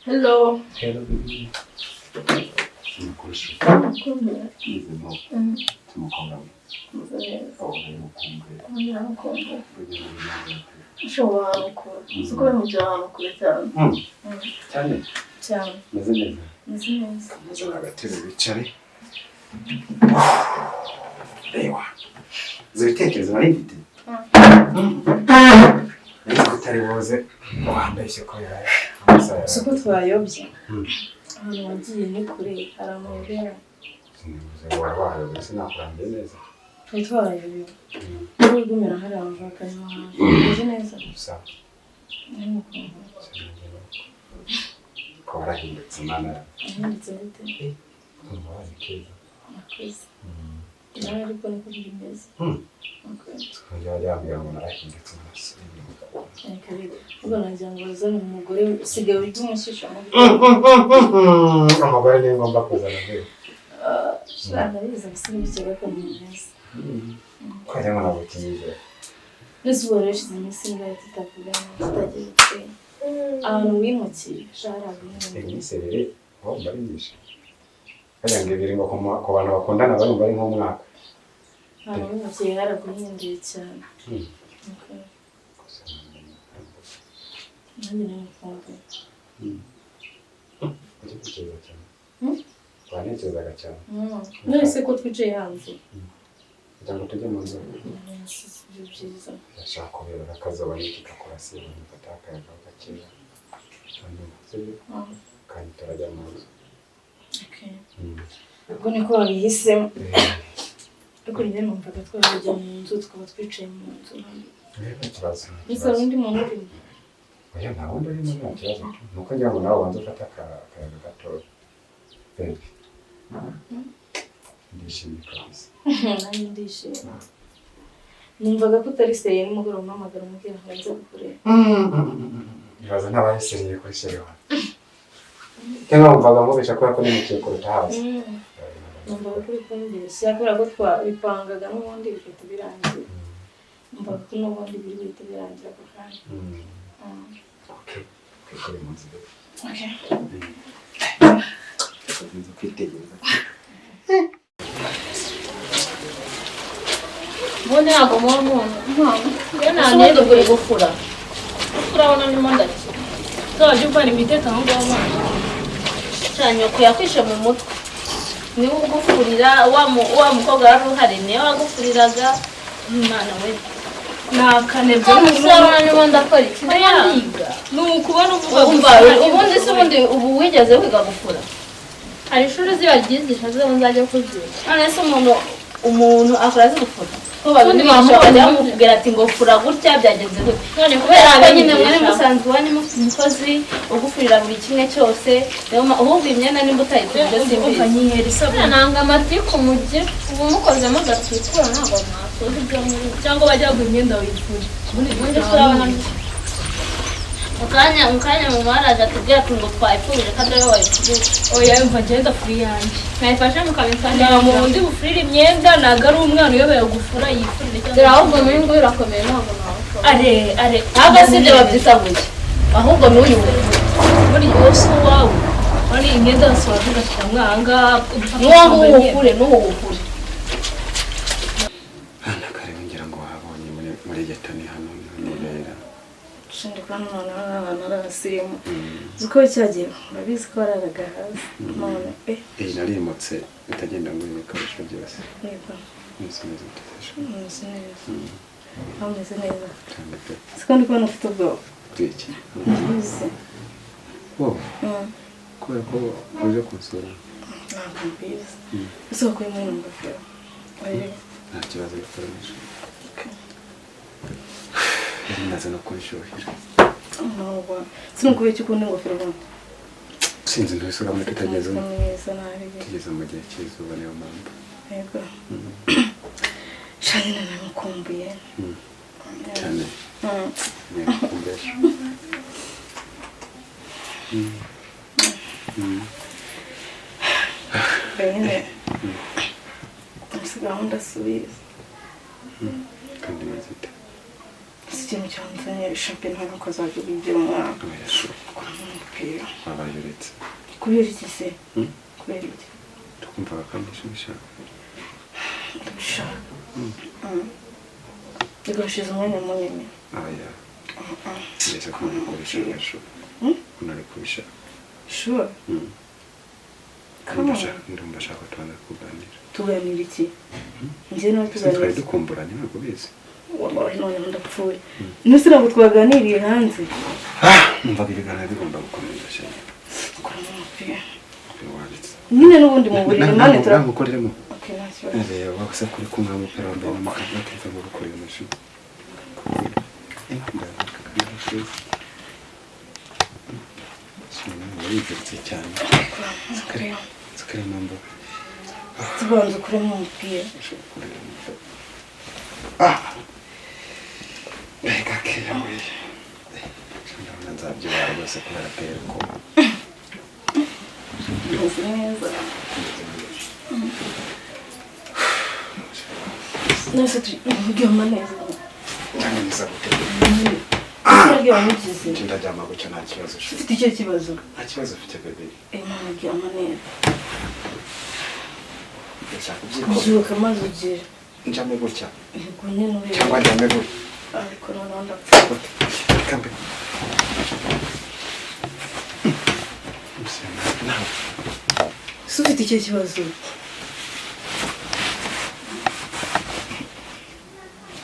Hello. Hello, baby. Sinakurusha. Kumbe. Izi no. Tumukobwa we. Meze neza. Oh, ndamukumbuye. Ndamukumbuye. Ugeze mu myaka. Ushobora ahantu kure. Uzi ko bimujya ahantu kure cyane. Cyane. Cyane. Meze neza. Meze neza. Meze agatebe wicare. Ewa. Izi bitekerezo nari mfite. Nari ko utari buze wambeshye ko yawe. Amasaha yawe. Si uko twayobye. Ahantu wagiye ni kure, hari amayobera. Sinibuze ngo warwaye, sinakurangiye neza. Twari twarayobewe. Niba wigumira hariya wava niho hantu. Meze neza. Gusa Ndamukumbuye. ko warahindutse, Mana. Nahindutse gute? Kumva waje keza. Nakuze. Nawe ariko niko bimeze. Okay. Twongera yambwira ngo narahindutse, narasubiye inyuma. Reka reka. Ubwo nagira ngo uzane umugore usigaye urya umushyushyu. Umugore niwe ngomba kuzana mbere. Ndabizi, abasore bikeka ko bimeze. Ko wagira ngo ntabwo utiyizera. Mbese ubu rero hashize iminsi ingahe tutavugana, tutagiye gute? Ahantu wimukiye shara wimukiye. Iminsi 2 wumva ari myinshi. Wagira ngo 2 ngo ku bantu bakundana barumva ari nk'umwaka. Ahantu wimukiye haraguhinduye cyane. Okay. Nanjye namukumbuye. Ujya utekereza cyane. Wanekerezaga cyane. None se ko twicaye hanze? Kugira ngo tujye mu nzu. Ibyo byiza. Ndashaka kubera akazuba n'iki kakurasiye, mfata akayaga gakeya. Hanyuma sibyo? Kandi turajya mu nzu. Okay. Ubwo niko babihisemo. Ariko njye numvaga twajya mu nzu, tukaba twicaye mu nzu. Nta kibazo. Nta Mbese hari kibazo. undi muntu urimo? Oya, nta wundi urimo, nta kibazo. Ni uko ngira ngo nawe ubanze ufate akayaga gatoya. Baby. Ndishimye kabisa. Nanjye ndishimye. Numvaga ko utari sérieux, nimugoroba umpamagara umubwira ngo nze kukureba. Ibaza ntabaye sérieux kuri chéri wawe. Cyangwa wumvaga nkubesha kubera ko nimukiye kuruta hasi. Numvaga ko uri kumbeshya kubera ko twabipangaga n'ubundi bigahita birangira. Numvaga ko n'ubundi biri buhite birangira ako kanya. Okay. Twikore mu nzu, baby. Okay. Inzu kwitegereza. Ubundi ntabwo muba mubona. Iyo nta myenda uri gufura. Urabona ndimo ndakina. Uzajya uvana imitete aho ngaho amazi. Cya nyoko yakwishe mu mutwe. Niwe ugufurira, wa mukobwa wari uhari niwe wagufuriraga. Mwana we. Ni akanebwe. None se urabona ndimo ndakora iki? Ndimo Oya. ndiga. Ni ukubona uvuga Umva, gusa. ubundi se ubundi ubu wigeze wiga gufura? Hari ishuri ziba ryigisha zo nzajya kubyiga. None se umuntu akora azi gufura? Ko Ubundi babibigisha bamubonye bakajya bamubwira ati ngo fura gutya, byagenze gutya. None Kubera ko nyine abigisha. mwari musanzwe iwanyu mufite umukozi ugufurira buri kimwe cyose, niyo ahubwo imyenda nimba utayifurije Umva, simbizi. nyihera isabune. Nanga amatiku mugira. Ubu mukozemo gatwikura ntabwo mwasoza ibyo muri. Cyangwa bajya baguha imyenda wifura. Ubundi Ubundi se urabona Mu kanya mama araje atubwira ati ngo twayifurije kandi ariwe wayifurije. Oya, yumva ngenda furi yanjye. Mwayifashe mukabifasha. Nta muntu undi bufurire imyenda, ntabwo ari umwana uyobewe gufura, yifurire Dore cyangwa ahubwo n'uyu nguyu urakomeye, ntabwo nawushobora. Are are. Ahubwo si ibyo babyita gutya, ahubwo n'uyu we. Buri wowe si uwawe. Wari imyenda yose wavuga ati mwanga. N'uwo nguwo wufure, n'uwo wufure. Hano kare ngira ngo wabonye muri ghetto, ni hano nibera. Ndi kubona noneho ari abantu ari abasirimu. Uzi ko cyagiye urabizi ko wararaga hasi none eh. Iyi narimutse bitagenda ngo ibikoresho byose. Yego. Nzi neza utesha. Umeze neza? Aho umeze neza? Cyane pe. Siko ndi kubona ufite ubwoba. Bw'iki? Ndabizi. Wowe kubera ko uje kunsura. Ntabwo mbizi. Ese wakuyemo ino ngofero? Oya. Nta kibazo, gikoresha yari imaze no kunshyuhira. Ntabwo sinukubera icyo ukunda ingofero ubundi. Sinzi, ntubise urabona tutageze Neza nabi. Tugeze mu gihe cy'izuba, niyo mpamvu. Yego. Shanyine namukumbuye. Cyane. Nyakumbesha. Nyine ese gahunda subiza. Kandi imeze ite? Si ikintu cyanzanye shampiyona nuko azajya ubigira umwana. Oya shu. Ukuntu Umupira. Wabaye uretse. Kubera iki se? Hmm? Kubera iki? Tukumvaga kandi ubishaka. Ndabishaka. Bigashize umwanya munini. Aya. Ngeze ko nari kubishaka shu. Nari kubishaka. Sure. Come on. Ndumva ashaka tubanza kuganira. Tuganira iki? Njye nawe Ese twari tuganira iki? dukumburanye, ntabwo ubizi. Wallahi noneho ndapfuye. Nuse ntabwo twaganiriye hanze. Numvaga ibiganiro bigomba gukomeza, chérie. Kuramo umupira. Wanditse. Nyine n'ubundi mu buriri mane tura. Nagukoreremo. Okay, nta kibazo. Reba wese kuri kumwe umupira wambaye n'amakabutura akeza ngo gukorera amashuri. Wiziritse cyane. Sukari mambo. Tubanza ukuremo umupira. Mbega keya we. Ndabona nzabyibara rwose kubera pera ko. Meze neza. Nese turyama neza. Cyangwa neza gute? Turaryama mugize. Ndaryama gutya nta kibazo. Ufite icyo kibazo? Nta kibazo ufite bebe. Mama ryama neza. Ndashaka kubyikora. Byuka maze ugire. Njyame gutya. Yego nyine ureba. Cyangwa njyame gutya. Ariko noneho ndapfa. Reka mbe. Nawe. Ese ufite icyo kibazo?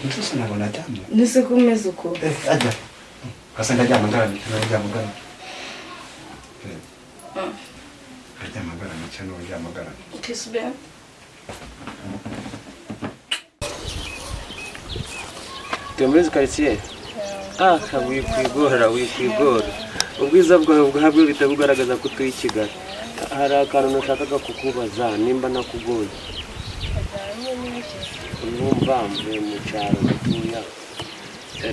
Nese sinabona aryamye. Nese ko umeze uko? Ajya. Asa ndaryama ngaramye cyangwa ndaryama ngaramye. Ndaryama ngaramye cyangwa ndaryama ngaramye. Kiss babe. Tuye muri izi karitsiye? Aka wikwigora, wikwigora. Ubwiza bwawe ubwabwo bihita bugaragaza ko utuye i Kigali. Hari akantu nashakaga kukubaza nimba nakugoye. Urumva mvuye mu cyaro gatoya.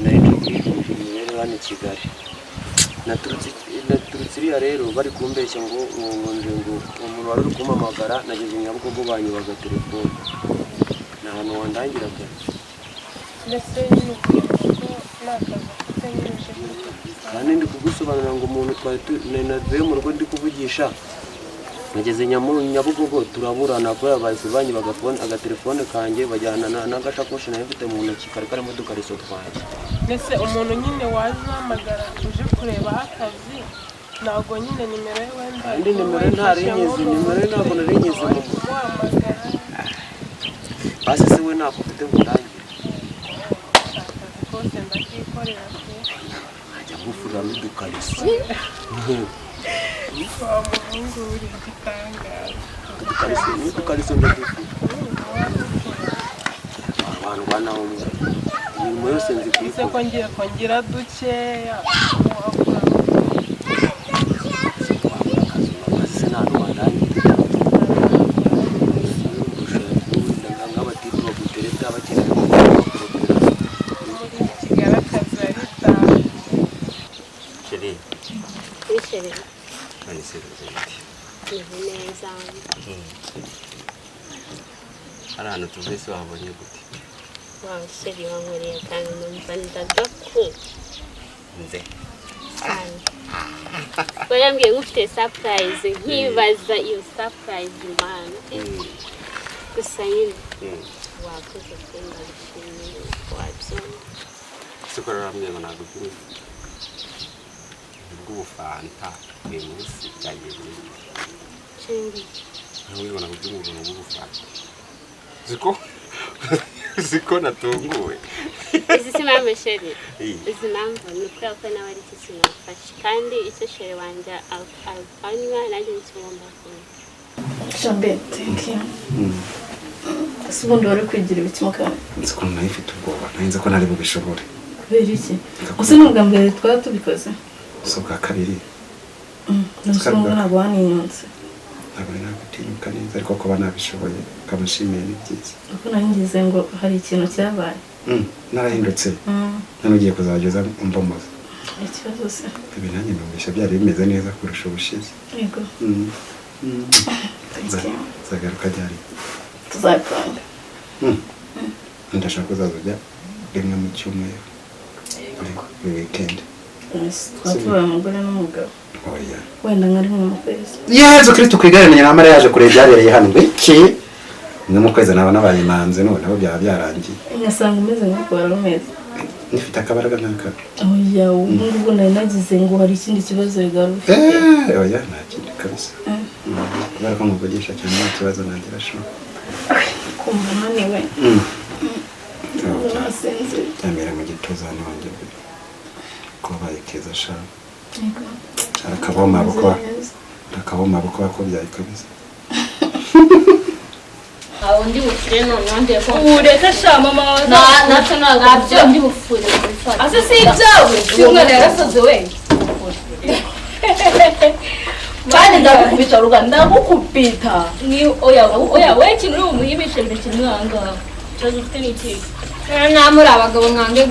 Nari nje kwiyumvisha imibereho hano i Kigali. Naturutse iriya rero bari kumbeshya ngo nje ngo umuntu wari uri kumpamagara nageze Nyabugogo banyibaga telefone. Nta hantu wandangira akazi. Mbese nyine ukwiye ko nta kazi ufite nyine uje kuri Kandi ndi kugusobanurira ngo umuntu twari navuye mu rugo ndi kuvugisha nageze Nyabugogo turaburana kubera bahise banyibaga agatelefone kanjye bajyana n'agashakoshi nari mfite mu ntoki kari karimo udukariso twanjye. Mbese umuntu nyine waje uhamagara uje kurebaho akazi ntabwo nyine nimero ye wenda Kandi nimero ye ntari nyizi, nimero ye ntabwo nari nyizi mu mutwe. kumuhamagara. Basi se we ntako ufite ngo undangire. Akazi kose ndakikorera pe. Nkajya ngufurira n'udukariso. Wa muhungu uri igitangaza. Udukariso n'udukariso ndadufite. Abantu banaho imirimo yose nzi Ese kuyikora. ko ngiye kongera dukeya wakora Akazi nta hantu wandangira. Nk'abatipe bagutereta bakeneye kugukorera. Muri Kigali akazi aritaha. Chérie, Wishere none se bimeze bite? meze neza. Hari ahantu tuvuye se wahabonye gute? Wa chérie wankoreye akantu numva ndagakunda Nze. cyane. Warambwiye ngo ufite surprise, nkibaza iyo surprise mana. Gusa nyine wakoze pe, ndabishimiye wabyumva. Ese ko rero ngo ntabwo byumva. Bw'ubufanta uyu munsi byagiye bite? Chérie, Ntabwo ngo ntabwo byumva ubuntu bw'ubufanta. Ziko natunguwe. Izi si mpamvu chérie. Izi mpamvu ni ukubera ko nawe ari cyo kintu wafashe kandi icyo chérie wanjye anywa nanjye nicyo ngomba kunywa. Jambe, thank you. Ese ubundi wari kwigira ibiki mu kanwa? Nzi ko nari mfite ubwoba, nari nzi ko ntari bubishobore. Kubera iki? Ese ni ubwa mbere twaba tubikoze? Si ubwa kabiri. Nzi ko ntabwo waninyonze. Ntabwo nari nagutinyuka neza ariko kuba nabishoboye ukamushimiye ni byiza. Kuko nari ngize ngo hari ikintu cyabaye. Narahindutse. None ugiye kuzageza umbomoza. Ikibazo se? Ibi nanjye numvise byari bimeze neza kurusha ubushize. Yego. Thank you. Nzagaruka ryari? Tuzapanga. Ndashaka kuzaza ujya rimwe mu cyumweru. Buri weekend. Twaba tubaye umugore n'umugabo. Oya. Wenda nka rimwe mu kwezi. Yezu Kristo kwigaranye na Mariya yaje kureba ibyabereye hano. Ngo iki? Ni mu kwezi naba nabaye imanzi noneho byaba byarangiye. Ngasanga umeze nk'uko wari umeze. Nifite akabaraga nk'aka. Oya, ubu ngubu nari nagize ngo hari ikindi kibazo bigarura. Oya, nta kindi kabisa. Kubera ko nkuvugisha cyane nta kibazo nagira sho. Kumva naniwe. Nasinziriye. Cyambere mu gituza hano wanjye. Kubaye keza sha. Arakaboma bukwa bakubyaye kabisa. Aho ndi bufure noneho ndiye ko Ureka sha mama wawe. Natwe ntabwo ndi bufure. Ase si ibyawe, si umwana yarasaze we. Kandi ndagukubita ruga, ndagukubita. Ni oya oya we ikintu uri bumuhimishe mbere kimwe aha ngaha. Ikibazo ufite ni ikihe? Rero muri abagabo mwange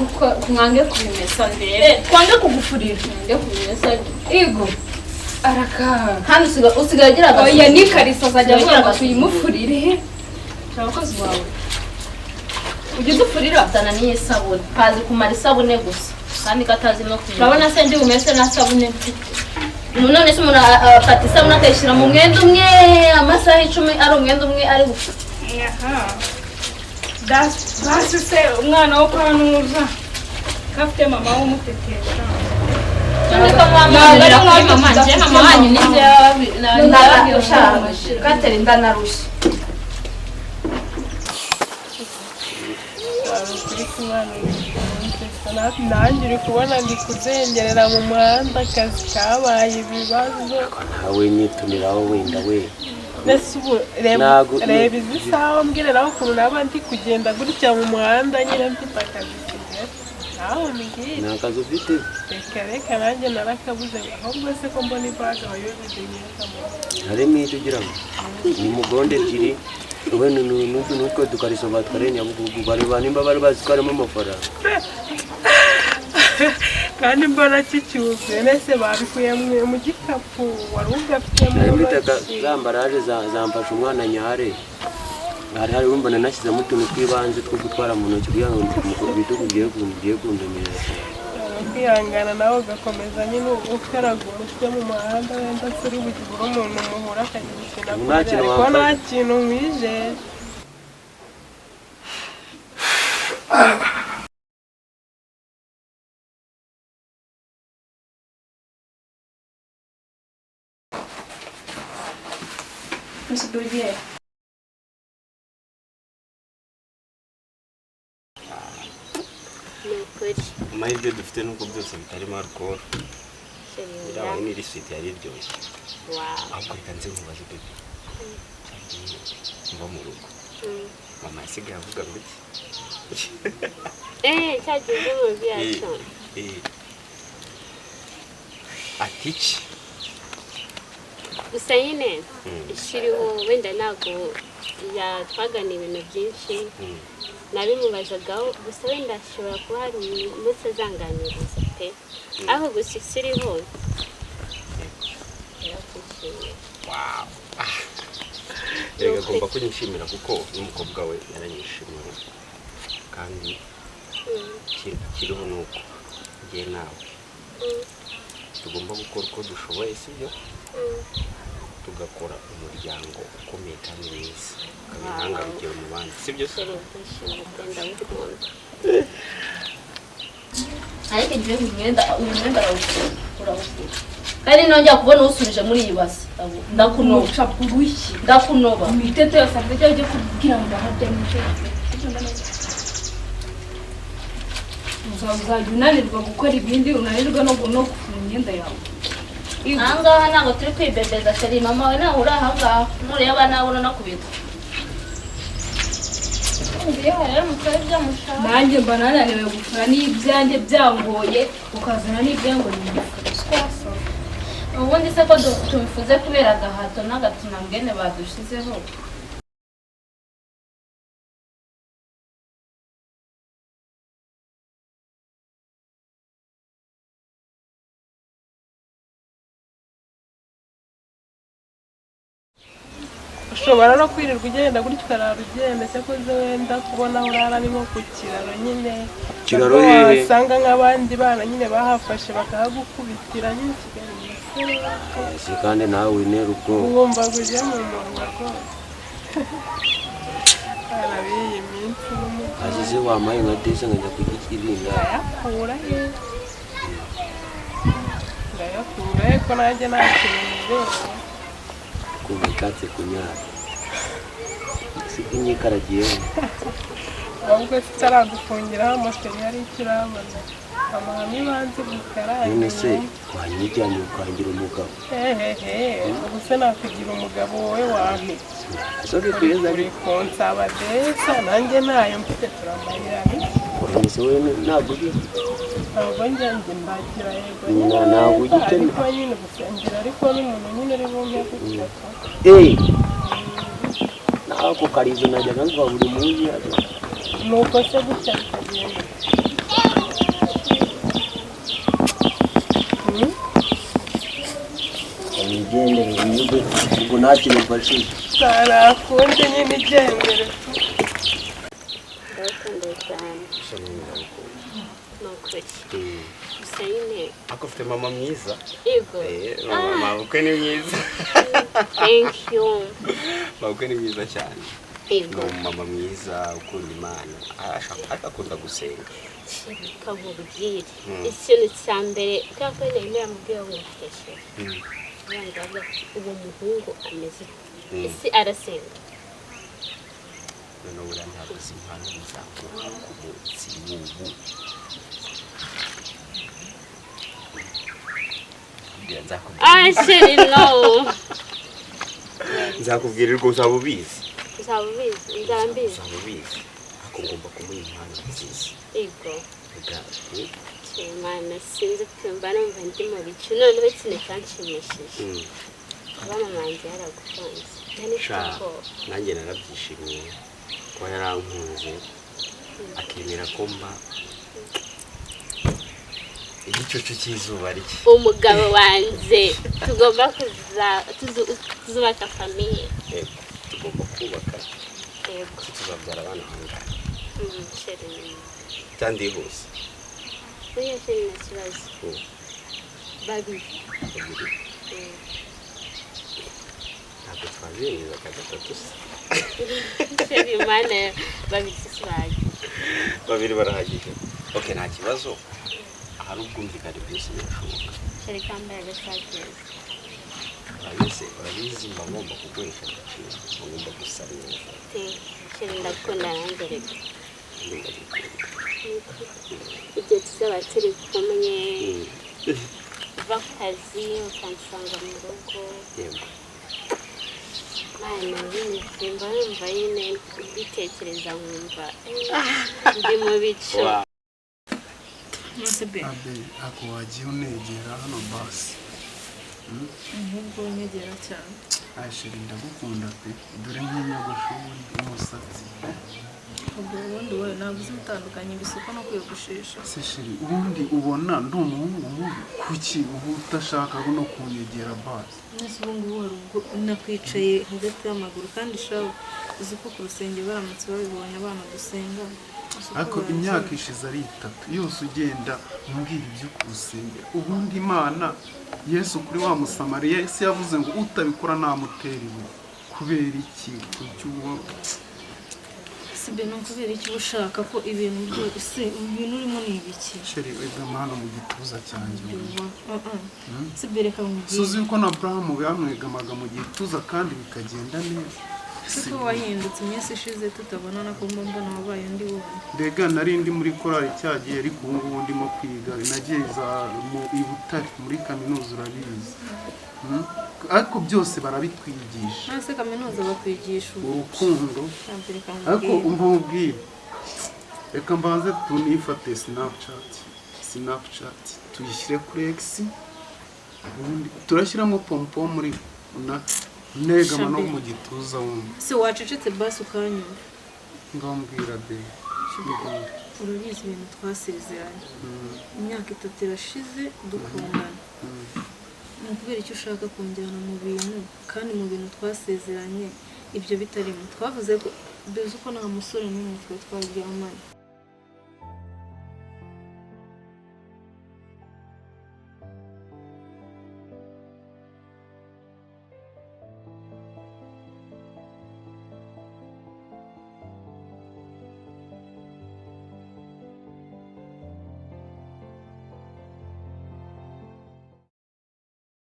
mwange kubimesa mbere. Twange kugufurira. Mwange kubimesa. Igo. Araka. Hano usigaye ugira agasuku. Oya ni Kalisa azajya avuga ngo tuyimufurire. Abakozi bawe. Ujya udufurira? Zana n'iyi sabune. Kazi kumara isabune gusa. Kandi katazi no kuyimesa. Urabona se ndi bumese na sabune mfite. None se umuntu afata isabune akayishyira mu mwenda umwe amasaha 10 ari umwenda umwe ari gupfa. Aha. Basi se umwana wo kwa Nuza kafite mama w'umutetesha. Mama wanyu ni njye katera inda narushye. Nanjye uri kubona ndi kuzengerera mu muhanda akazi kabaye ibibazo. Nawe nyitumiraho wenda we. Mbese ubu reba izi saha mbwire nawe ukuntu naba ndi kugenda gutya mu muhanda nyine mfite akazi Kigali. Nawe mbwire. Nta kazi ufite? Reka reka nanjye narakabuze ahubwo se ko mbona ibaga wayobeje imyenda mu. Harimo icyo ugira ngo ni mugonde ebyiri we n'utwo dukariso batwariye Nyabugogo bareba nimba bari bazi ko harimo amafaranga. Kandi mbona kicyuzuye nese babikuye mu gikapu wari ugafite mu ntoki. Za ambaraje zamfasha umwana nyare. Hari mbona nashyizemo utuntu tw'ibanze two gutwara mu ntoki kugira ngo ibitugu bigiye kundemerera cyane. Kwihangana nawe ugakomeza nyine ukaraga umutwe mu muhanda wenda se uri bugire umuntu muhura akagira ikintu akora ariko nta kintu nkwijeje. Amahirwe dufite nuko byose bitarimo alcohol. Iriya ni risiti yari iryoshye. Ahubwo reka nze nkubaze bebe. Mva mu rugo. Mama yasigaye avuga ngo iki? Cyagize mu byacu. Ati iki? Gusa nyine ishiriho wenda ntabwo yatwagana ibintu byinshi. Nabimubazagaho gusa wenda ashobora kuba hari umunsi azanganiriza pe. Aho gusa ikiriho Wow. Erega agomba kunyishimira kuko n'umukobwa we yaranyishimiye. Kandi kiriho nuko njye nawe tugomba gukora uko dushoboye, sibyo? Tugakora umuryango ukomeye kandi mwiza, ukaba intangarugero mu bandi, sibyo? Ariko ngiye mu mwenda urawufura. Kandi nongera kubona usubije muri iyi base ndakunoba. Ndakunoba. Imiteto yose afite ujye kubwira ngo ahabye mucyo. Uzajya unanirwa gukora ibindi unanirwa no gufura imyenda yawe. Ahangaha ntabwo turi kwibebeza sheri mama we nawe uri ahangaha nureba nawe uranakubita. Nanjye mba nananiwe gufura n'ibyanjye byangoye ukazana n'ibyangoye nimufura. Ubundi se ko tubifuze kubera agahato n'agatuma mbwene badushizeho. Ushobora no kwirirwa ugenda gutyo, ukarara ugenda. Cyakoze wenda kubona aho urara ni nko ku kiraro nyine. Kiraro Nabwo hehe? wasanga nk'abandi bana nyine bahafashe bakahagukubitira nyine. Kigali ni Si kandi nawe wintera ubwoba. Wumva uje mu murwa rwose. Abana b'iyi minsi n'umuco. Azize wampaye nka dix nkajya kurya ikirinda. Ndayakura he? Ndayakura he ko nanjye nta kintu nizeye? Kumva nshatse kunyara, siko imyikaragiyeho. Ahubwo tutaragufungiraho amaferi, hari icyo urabona, amahame ibanze gukarangira. None se wanyijyanye ukangira umugabo? Hehehe, ubu se nakugira umugabo wowe wampiki? Asore tweza. Uri kunsaba desa nanjye ntayo mfite, turamarira iki? None se wowe ntabwo uri Ntabwo njya ndagira, yego. Ntabwo ujya ukena. Ariko nyine gusengera, ariko n'umuntu nyine uri bumpe gutya. Eh, nako karizo najyaga nguha buri munsi. Nuko se gutya bikagenda. Wigendere wiyuge, ubwo nta kintu mfashije. Tarakunde nyine, igendere tu. Ndagukunda cyane. Chérie, ndagukunda. Ni ukuri, gusa nyine Ariko ufite mama mwiza. Yego. Eh, mama bukwe ni mwiza. Thank you. Mabukwe ni mwiza cyane. Yego. Ni umumama mwiza ukunda Imana. Ariko akunda gusenga. Reka nkubwire ikintu cya mbere, kubera ko nari naramubwiye ngo mfite chéri. Abana baravuga ati: "Uwo muhungu ameze ute? Ese arasenga?" Noneho buriya ntabwo uzi impano bizaguha ku munsi w'ubu. Kubwira, nzakubwira. Ah, chéri, no. Nzakubwira urwo uzaba ubizi. Uzaba ubizi, nzaba mbizi. Uzaba ubizi, ariko ngomba kumuha impano nziza. Yego. Bwa Imana, sinzi kumva, numva ndi mu bicu. Noneho ikintu cyanshimishije, kuba mama wanjye yaragukunze, nari mfite Sha, ubwoba. Nanjye narabyishimiye kuba yarankunze akemera ko mba igicucu cy'izuba rye. Umugabo wanjye tugomba tuzubaka famille. Yego, tugomba kubaka. Yego. Tuzabyara abana bangahe? Chéri. Cyangwa ndihuse? Buriya chéri, nta kibazo. Babiri. Babiri. Ntabwo twabirengeje aka gatatu se? Chéri, mana, babiri si bahagije. Babiri barahagije, ok, nta kibazo. Ahari ubwumvikane byose birashoboka. Chéri, kambaye agashati keza. Urabizi, urabizi, mba ngomba kuguhesha agaciro, mba ngomba gusa neza. Chéri, ndakunda nanjye reka. Nanjye ndagukunda. Igihe tuzaba turi kumwe, uva ku kazi ukansanga mu rugo. Yego. Mana, nyine mba numva nyine mbitekereza nkumva ndi mu bicu. Nonese be? Abe, ako wagiye unegera hano basi. Ahubwo unyegera cyane. Ah chérie, ndagukunda pe. Dore nk'inyogosho ubundi, umusatsi. Ubwo ubundi wowe ntabwo uzi gutandukanya ibisuko no kwiyogoshesha. Se chérie, ubundi ubona ndi umuhungu mubi? Kuki uba udashaka no kunyegera basi? Nese ubu ngubu hari ubwo nakwicaye hagati y'amaguru? Kandi shawe, uzi ko ku rusengero baramutse babibonye, abana dusenga, uzi ko Ariko babyina. imyaka ishize ari 3 yose ugenda umbwira ibyo ku rusengero. Ubundi Imana, Yesu kuri wa Musamariya ese yavuze ngo utabikora namutera ibuye. Kubera iki? Kuki uba Si be, ni ukubera iki uba ushaka ko ibintu byose, ibintu urimo ni ibiki? Chérie, wegama hano mu gituza cyanjye. Si be, reka nkubwire. Suzi yuko na Aburahamu bamwegamaga mu gituza kandi bikagenda neza. Siko wahindutse iminsi ishize tutabonana, ko mba mbona wabaye undi wundi? Mbega nari ndi muri korali cyagiye, ariko ubu ngubu ndimo kwiga. Nagiye za mu i Butare muri kaminuza, urabizi. Ariko byose barabitwigisha. Nase kaminuza bakwigisha ubu? Urukundo. Ntabwo, reka Ariko nkubwire. umva mubwire, reka mbanze tunifate Snapchat tuyishyire kuri X, ubundi turashyiramo pompo muri na negama no Shabe. mu gituza wumva. Se wacecetse basi ukanyumva? Ngaho mbwira be. Urabizi ibintu twasezeranye. Imyaka 3 irashize dukundana. Ni ukubera icyo ushaka kunjyana mu bintu, kandi mu bintu twasezeranye Ibyo bitarimo, twavuze ko bizi ko nta musore n'umwe twari twaryamanye.